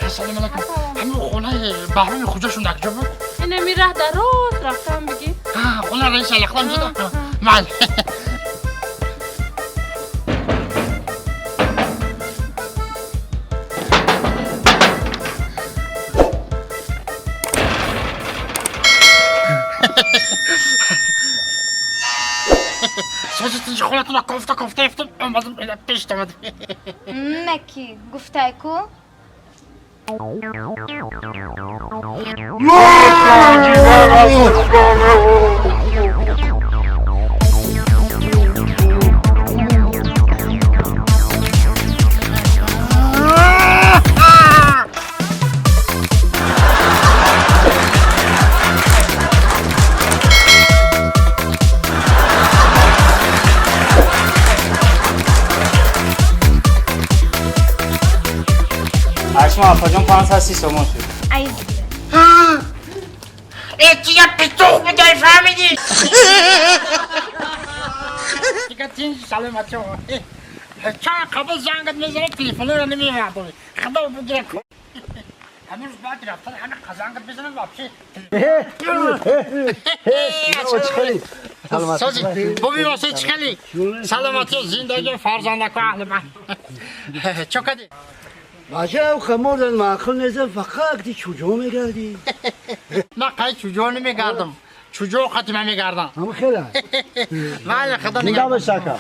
Ассалому алайкум. Ҳамин хонаи Баҳроми хуҷашон дар куҷо буд? Инами раҳ дароз рафтам бигӣ. Хона раиси алақлам шуда. Майли. Сози тинҷи хонатона кофта кофта рафтам, омадам ина пеш омадам. Наки гуфтай ку? Ашма апаҷон 530 сомон шуд. Ай Э, петух будай, фаҳмидӣ? Дига тинҷ саломатӣ. Чанд қабл зангат мезанад, телефонро намебардорӣ. Худо бигира. Ҳамин рӯз баъди рафтан ҳамин зангат мезанад вообще. Сози, буби восе чӣ хели? Саломатӣ, зиндагӣ, фарзандако, аҳли ман. Чо кардӣ? Бача, хамордан маъқул нестам, фақат ки чуҷо мегардӣ? Ман қай чуҷо намегардам. Чуҷо қати ман мегардам. Ҳама хела. Майли, худо Зинда нигаҳбон. бош, ака.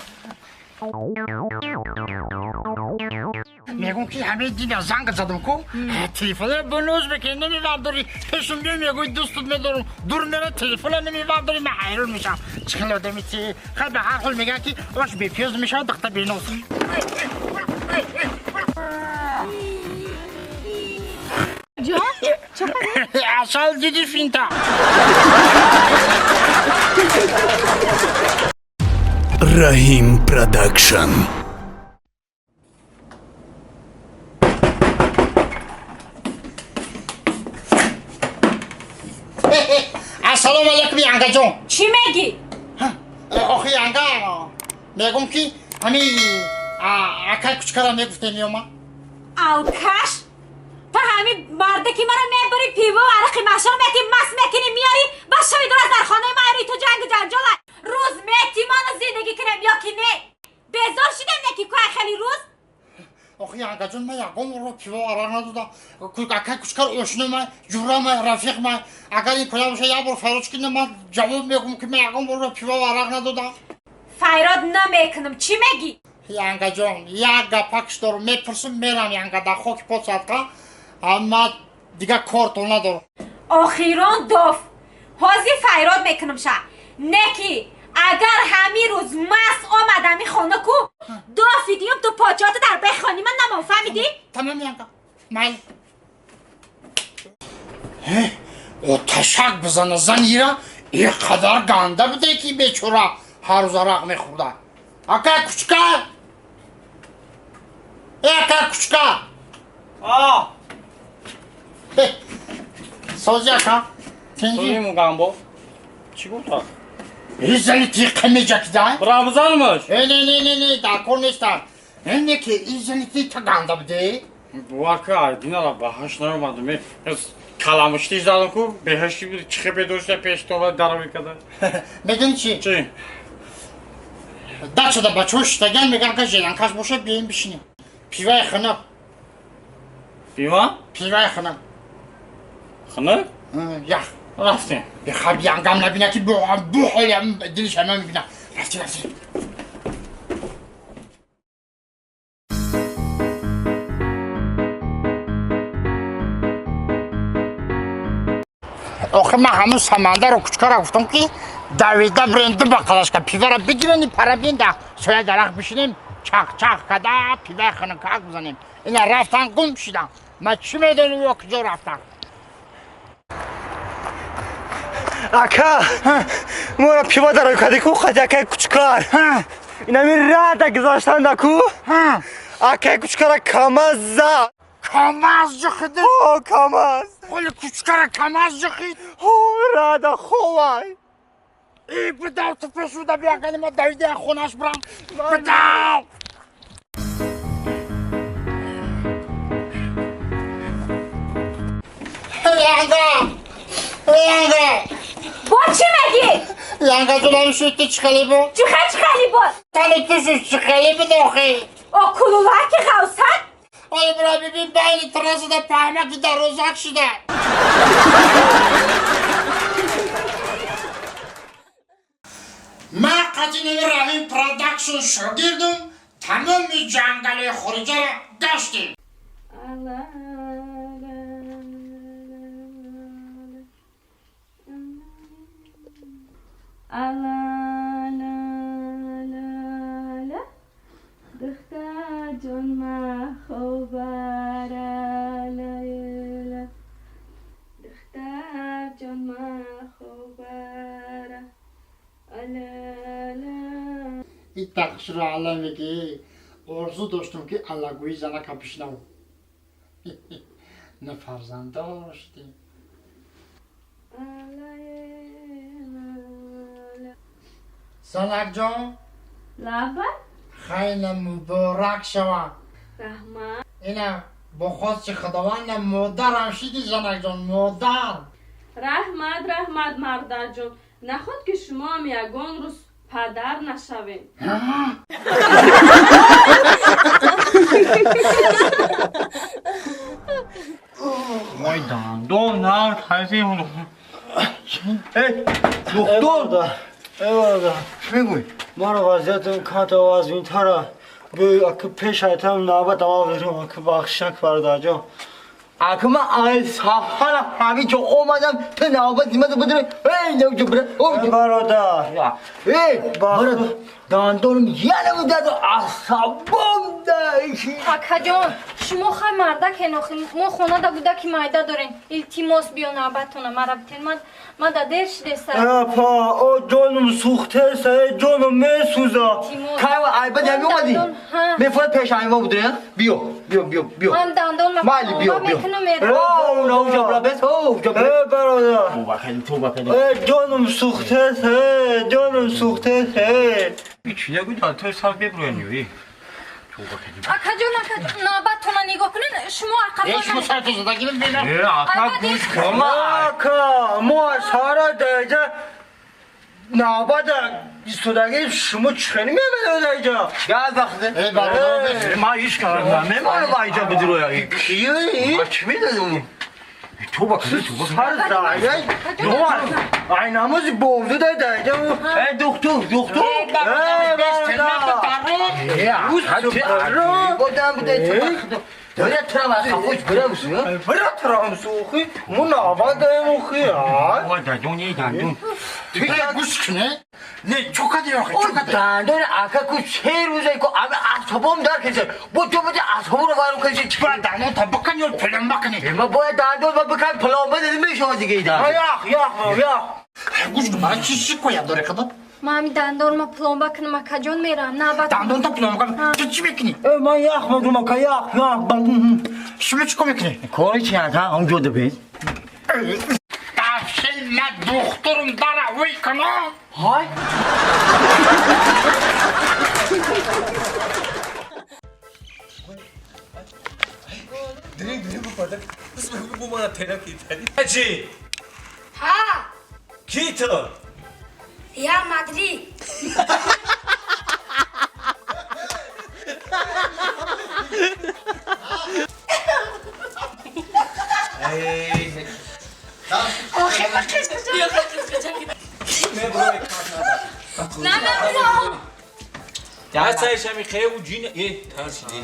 Мегӯм ки ҳамаи дина занг задам ку, телефонро бонуз бикунӣ намебардорӣ. Пешум биё мегӯй дӯстут медорам. Дур мера телефонро намебардорӣ, ман ҳайрон мешавам. Чӣ хел одами ти? Хай ба ҳар ҳол мегӯянд ки ош бепиёз мешавад, духта бенос. Ҷон, чо кардӣ? Асал диди финта. Раҳим Продакшн. Ассалому алайкум, янгаҷон. Чӣ мегӣ? Охи янга, мегӯм ки ҳамин акай кучкара мегуфтем ё ман? Алкаш? Та ҳамин марде ки маро мебарӣ пиво арақи машон метӣ, маст мекунӣ, миёрӣ, ба шаби дураз дар хонаи ман рӯи ту ҷангу ҷанҷола. Рӯз метӣ ману зиндагӣ кунем ё ки не? Безор шидем не ки кӯай хеле рӯз? Охи янгаҷон, ман ягон ро пиво арақ надодам. Акай кучкар ошно май, ҷура май, рафиқ май. Агар ин кӯла боша, як бор фарёд кунам, ман ҷавоб мегӯм ки ман ягон бор пиво арақ надодам. Файрод намекунам. Чӣ мегӣ? Янгаҷон, як гапакш дорам, мепурсам, мерам янга дар хоки пот садқа, амма дигар кортон надорам. Охирон доф. Ҳозир файрод мекунам ша. Не ки агар ҳамин рӯз маст омад ҳамин хона ку, дофи диюм ту почота дар бехони ман намон, фаҳмидӣ? Тамом янга. Майли. Оташак бизана занира, ин қадар ганда буде ки бечора ҳар рӯз арақ мехӯрда. Акай кучка! Э, акай кучка! А! Сози ака? Тинҷи? Сози мугамбо. Чӣ гуфта? Э, зани ти қамеҷакида? Рамзанмаш. Э, не, не, не, не, дар кор нестам. Э, не ки ин зани ти та ганда буде? Бувака, динара баҳаш наомадам. Каламушти задам ку, беҳашти буд, чихе бедошта пеш това дарови када. Медонӣ чӣ? Чӣ? Дачада бачаҳо шиштагиан, мегӯянд ка желанкаш бошад, биёем бишинем. Пиваи хунук. Пива? Пиваи хунук. Хунук? Ях. Рафтем. Бихаб янгам набина ки бу ҳоли дилиш ҳама мебина. Рафтем, рафтем. Охир ман ҳамун самандаро кучкара гуфтам ки давида бренду ба қалашка пивара бигирани пара бинда соя дарахт бишинем, чақ-чақ када пиваи хунукак бизанем. Ина рафтан гум шидан. Ман чӣ медонам ё куҷо рафтан? Ака, моро пиво дарой кардӣ ку, қати акаи кучкар. Инами рада гузаштанда ку, акаи кучкара камаз зад. Камаз ҷухиди? О, камаз. Оли кучкара камаз ҷухид? О, рада ховай. Э, бидав ту пешуда биягани ма давида хонаш бирам. Бидав! Янга! Янга! Бо чӣ мегӣ? Янга ҷонам, шуд, ту чӣ хеле буд? Чӣ хеле буд? Тани ту шуд, чӣ хеле буд охи? О кулулаки ғавсат? Оли бира бибин, байни тирезада паҳмаки дарозак шуда. Ман қатинави Раҳим Продакшн шогирдум, тамоми ҷангали хориҷаро гаштем. دختر جان مخوبر لیلا دختر جان مخوبر لالا. Ин тақширо аламе ки орзу доштум, ки аллагӯи занака бишнавам. На фарзанддор шудем. Занакҷон. Лаба. Хайна муборак шава. Раҳмат. Ина бо хости худованда модарам шиди, занакҷон, модар. Раҳмат, раҳмат, мардарҷон. Наход ки шумоам ягон рӯз падар нашавем. Вой, дандон нард ҳази. Эй, доктор! Эй бародар. Чӣ мегӯй? Маро вазъиятам камта вазминтара. Гӯй, аки пеш айтам, навбат ама берам, аки бахшак, бародарҷон. Аки ман ай саҳара ҳамин ҷо омадам, ту навбат зимата бидури. Эй, навҷо бира. Эй бародар. Эй, бародар, дандонам яна мудард, асабом да. Акаҷон, шумо хай мардак ҳенохи, мо хонада гудаки майда дорем. Илтимос, биё навбатона мара битен. Ман да дер шидеса. Апа, о ҷоном сӯхтеса, э ҷоном месӯза. Илтимос. Кайва айбад ҳами омадӣ? Мефорад пеш айва будре? Биё, биё, биё, биё. Ман дандон Майли, биё, биё. мекунам, мерам. О, навҷо бира бес, о, ҷо бира. Э бародар. Тоба кардем, тоба кардем. Э ҷоном сӯхтеса, э ҷоном сӯхтеса, э. Чӣ нагӯй, то сар мебуроян ё? Тоба кардем. Акаҷон, акаҷон, навбатона нигоҳ кунед, шумо Эй, шумо ақафо. сарто задагӣ бина. Э, ака, гӯш кун. Ака, мо аз сара даҷа навбата истодагӣ, шумо чӣ хеле мемедод аҷа? Газ вақте. Эй бародар. Ман ҳеҷ кардам намемонам айҷа бидуроя. Киё? Ма чӣ медодем? Тоба кардем, тоба Сар даҷа. Ай намози бомду даҷа. Эй, доктор, доктор. Эй бародар. Э, ака, бодам буде, тоба кардем. Доря трам хафуш бирам су. Бира трам сухи, мо навбат даем ухи, а? Ой, дандон, эй, дандон. Эй, гӯш кунӣ? Не, чӯ кардӣ охи, чӯ кардӣ? Дандон ака ку се рӯза ку ами асабом дар кесе. Бо ту буде асаборо вайрон кесе. Бояд дандонта бикани ё пломба кунӣ? Ма бояд дандон ма бикан, пломба дадим мешава дига ида. Ях, ях, ях. Гӯш кун, мара чӣ шикоят дорӣ, худо? Ман ҳами дандонма пломба кунам, акаҷон, мерам. Навбат. Дандонта пломба кун. Ту чӣ мекунӣ? Э, ман ях мегӯм, ака, ях, ях. Шумо чӣ кор мекунӣ? Кори чи ака, он ҷода бес. Тафсил, ман духтурум дара вуй кунам. Ҳай. Чи? Ҳа. Ки ту? Я Мадрид. Дастаиш ҳами хеву ҷин э тарсиди.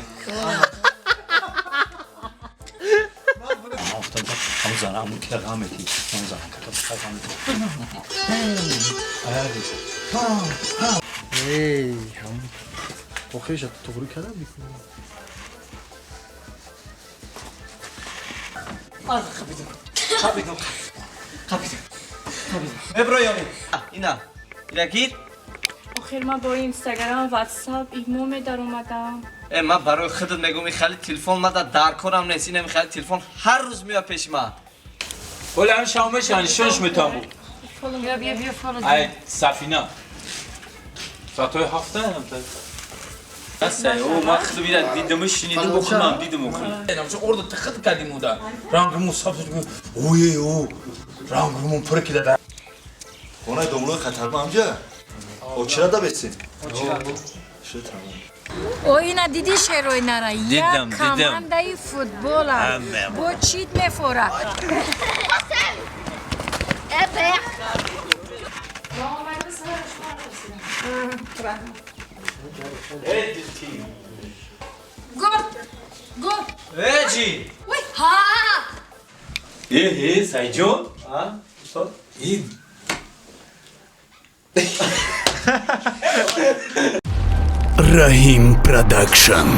ҳамун зан, ҳамун ки ғам мети, ҳамун зан ка ғам мети. Эй, ҳамун охирша туғри кардам бикунӣ. Меброёни. Ина. Ина гир. Охир ман бо инстаграм, ватсап, имо медаромадам. Э, ман барои худат мегӯм, ин хали телефон мада дар корам нест. Ин хали телефон ҳар рӯз меояд пеши ман. Оля ҳамин шав мешаванд, нишонаш метавон буд. Бیا бیا бیا, follow. Ай, сафина. Соатҳои ҳафта. О, ман худам ира дидам, шунидам, бо худам дидам охир. Намча орда тахт кардим уда. Рангмон сабз шуд. Ой, о, рангмон пур кида. Хонаи домлои хатарма амҷа. Очира да бесин. Шуд тамом. Оина диди шерои нара як Дидам, дидам. командаи футбола Аме. бо чит мефора. Гол! Гол! Э, чи? Ой, ҳа! Э, э, Сайҷон? А, устод? Ин Раҳим Продакшн.